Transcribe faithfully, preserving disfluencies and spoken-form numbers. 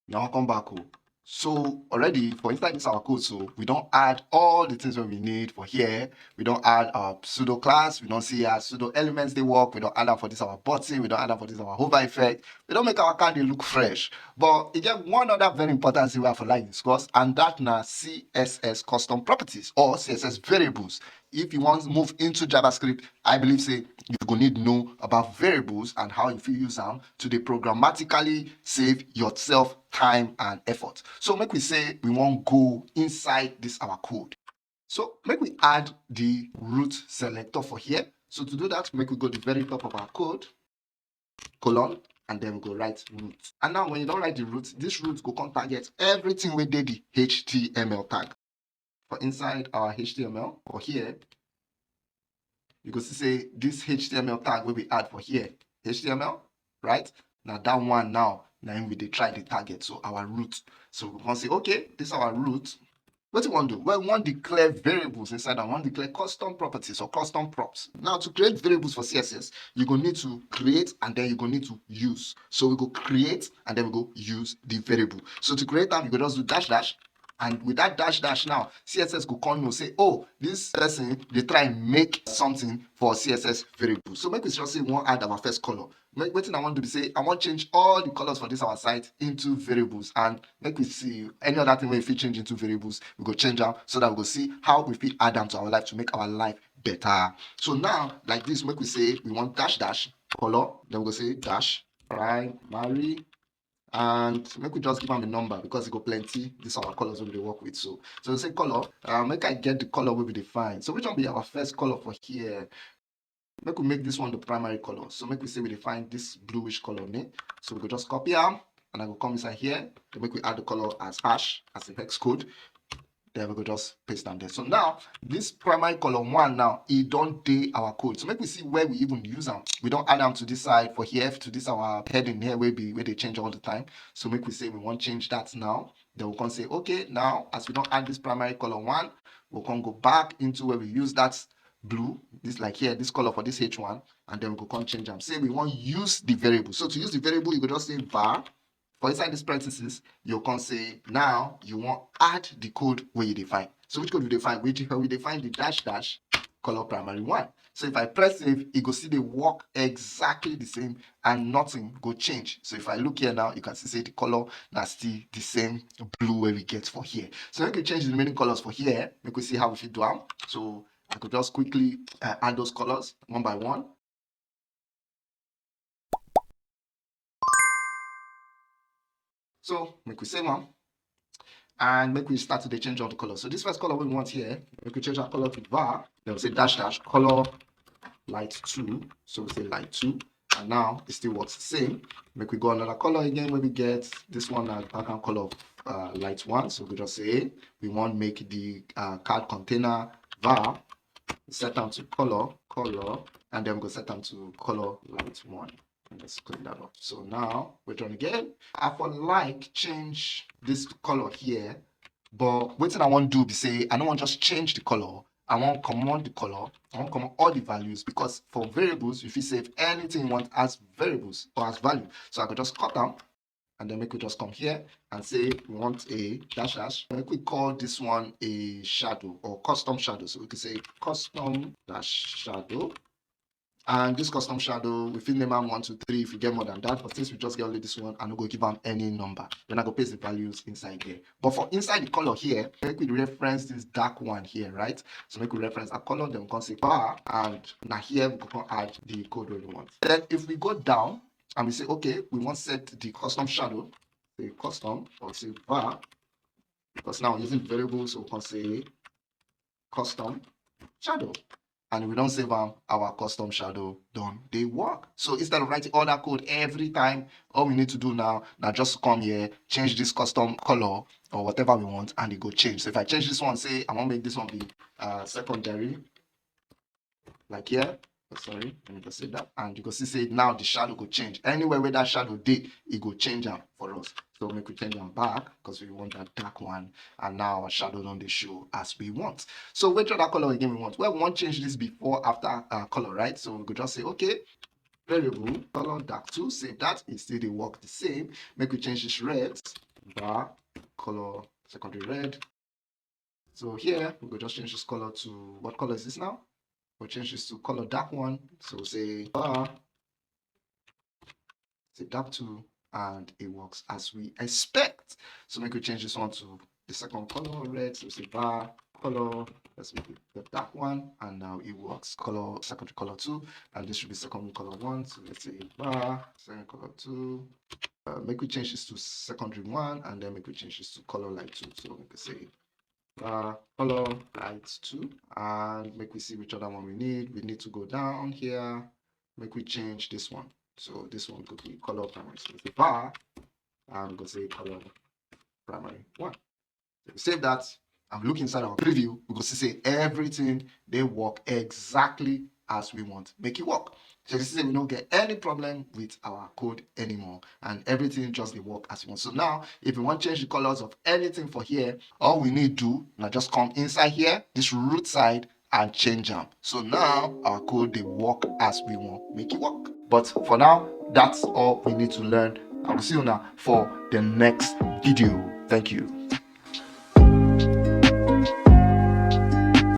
Now come back. Oh. So already for inside this our code, so we don't add all the things that we need for here. We don't add our pseudo class. We don't see our pseudo elements they work. We don't add them for this our button. We don't add them for this our hover effect. We don't make our card look fresh. But again, one other very important thing we have for like discuss, and that now C S S custom properties or C S S variables. If you want to move into JavaScript, I believe say you go need know about variables and how you fit use them to dey programmatically save yourself time and effort. So make we say we wan go inside this our code. So make we add the root selector for here. So to do that, make we go the very top of our code, colon, and then we go write root. And now when you don't write the root, this root go come target everything wey dey the H T M L tag. For inside our H T M L or here, you go see say this H T M L tag wey we add for here, H T M L, right? Now that one now, now we dey try the target, so our root. So we can say, okay, this is our root. What you want to do? Well, we want declare variables inside and want declare custom properties or custom props. Now to create variables for C S S, you go need to create and then you go need to use. So we go create and then we go use the variable. So to create them, you go just do dash dash. And with that dash dash now, C S S go come know say, oh, this person dey try make something for C S S variable. So make we just say we wan add our first color. Make, wetin I wan do be say I wan change all the colors for this our site into variables, and make we see any other thing wey fit change into variables, we go change am so that we go see how we fit add am to our life to make our life better. So now, like this, make we say we wan dash dash color, then we go say dash primary, and make we just give am a number because e go plenty. This our colors wey we dey work with. So, so we say color, uh, make I get the color wey we dey find. So which one be our first color for here? Make we make this one the primary color. So make we say we dey find this bluish color name. So we go just copy am, and I go come inside here to make we add the color as hash, as a hex code. Then we go just paste am there. So now this primary color one now, e don dey our code. So make we see where we even use am. We don add am to this side for here, to this our heading here wey be, wey dey change all the time. So make we say we wan change that now. Then we come say, okay, now as we don add this primary color one, we come go back into where we use that blue, this, like here, this color for this H one, and then we go come change am. Say we wan use the variable. So to use the variable, you go just say var. For inside this parenthesis, you come say now you wan add the code wey you dey find. So which code we dey find? We dey, we dey find the dash dash color primary one. So if I press save, e go still dey work exactly the same and nothing go change. So if I look here now, you can see say the color na still the same blue wey we get for here. So make we change the remaining colors for here. Make we see how we fit do am. So I could just quickly, uh, add those colors one by one. So make we save am and make we start to dey change all the colors. So this first color we want here, make we change our color to var. Then we say dash dash color light two. So we say light two, and now it still works the same. Make we go another color again. Where we get this one as background color of, uh, light one. So we just say we wan make the, uh, card container var, set am to color, color, and then we go set am to color light one. And let's clean that up. So now we're done again. I for like change this color here, but wetin I wan do be say I no wan just change the color. I wan comot the color. I wan comot all the values, because for variables, you fit save anything you want as variables or as value. So I go just cut am, and then make we just come here and say we want a dash dash. Make we call this one a shadow or custom shadow. So we could say custom dash shadow. And this custom shadow, we fit name am one, two, three if we get more than that. But since we just get only this one, I no go give am any number. Then I go paste the values inside there. But for inside the color here, make we reference this dark one here, right? So make we reference a color, then we come say var, and now here we go come add the code we want. Then if we go down and we say, okay, we wan set the custom shadow, say custom, or say var, because now we're using variables, so we can say custom shadow. And we don save am, our custom shadow don dey work. So instead of writing all that code every time, all we need to do now na just come here, change this custom color or whatever we want, and e go change. So if I change this one, say I wan make this one be, uh, secondary, like here, oh, sorry, let me just say that, and you go see say now the shadow go change. Anywhere where that shadow dey, e go change am for us. So make we change am back because we want that dark one, and now our shadow don dey show as we want. So which other color again we want? Well, we wan change this before after, uh, color, right? So we go just say, okay, variable color dark two, save that, e still dey work the same. Make we change this red bar color secondary red. So here we go just change this color to, what color is this now? We'll change this to color dark one. So we'll say bar, say dark two, and it works as we expect. So make we change this one to the second color red. So we'll say bar color, let's make it the dark one, and now it works. Color secondary color two, and this should be secondary color one. So let's say bar secondary color two. Uh, make we change this to secondary one, and then make we change this to color light two. So we can say uh, color light two, and make we see which other one we need. We need to go down here. Make we change this one. So this one could be color primary. So it's the bar, and we go say color primary one. So we save that and look inside our preview. We go see say everything dey work exactly as we want make it work. So you see, we don't get any problem with our code anymore, and everything just dey work as we want. So now, if we want change the colors of anything for here, all we need do now just come inside here, this root side, and change them. So now our code dey work as we want make it work. But for now, that's all we need to learn. I will see you now for the next video. Thank you.